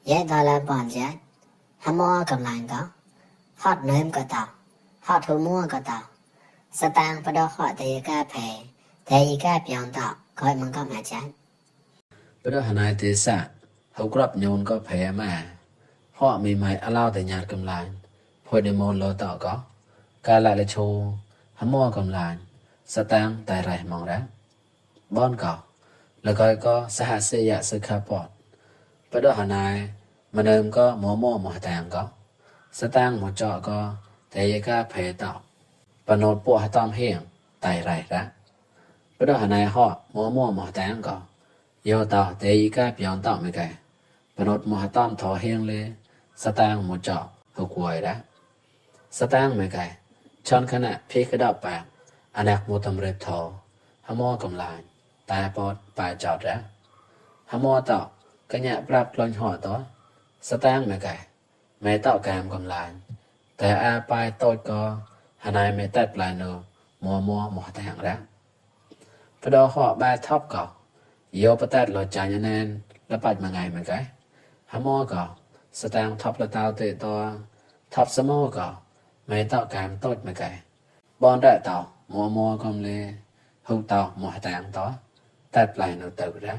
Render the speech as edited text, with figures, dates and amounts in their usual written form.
Yet dollar bond jet. Hamo cầm lạnh có. Hot nếm có tàu. Hot thu mua có tàu. Sa tang bắt đầu hot thì ca phê. Thì ca biong tàu. Coi mong có mà chán. Bắt đầu hẳn ai tế xạ. Hậu grab nhôn có phê mà. Họ mì mày allow để nhạt cầm lạnh. Phôi đi môn lô tàu có. Ca lại là chô. Hamo cầm lạnh. Sa tang tài rải mong rác. Bon có. Là coi có sa hạ xê dạ sư khá bọt. Bắt đầu hẳn ai. Mà nơm có mô tàng có. Sa tang một trọ có. Thế ca phê tàu. Bà nốt bộ hạ tòm hiền. Tài rải rác. Bắt đầu hẳn ai họ mô tàng có. Yêu tàu thế ca biong tàu mấy cái. Bà nốt một hạ tòm thỏ hiền lê. Sa tang một trọ. Hữu quầy rác. Sa tang mấy cái. Chọn khả nạ phí cái đạo bạc. Anh ạc một tầm rệp thỏ. Hamo cầm lại. Tài bọt bài chọt rác. Hamo tạo. Cái nhà bạp lônh hỏi đó. Sa tang mấy cái. Mấy tạo kàm cầm lại. Tài a bài tốt có. Hẳn ai mấy tạp lại nô. Mua tàng rác. Và đó họ bài thóc có. Yêu bà tạp lột chá nhân nên. Là bạch mà ngày mấy cái. Hamo có. Sa tang thóc là tao tệ to. Thóc sa mô có. Mấy tạo kàm tốt mấy cái. Bọn đại tạo. Mua cầm lê. Hùng tạo tàng đó. Tạp lại nô tự rác.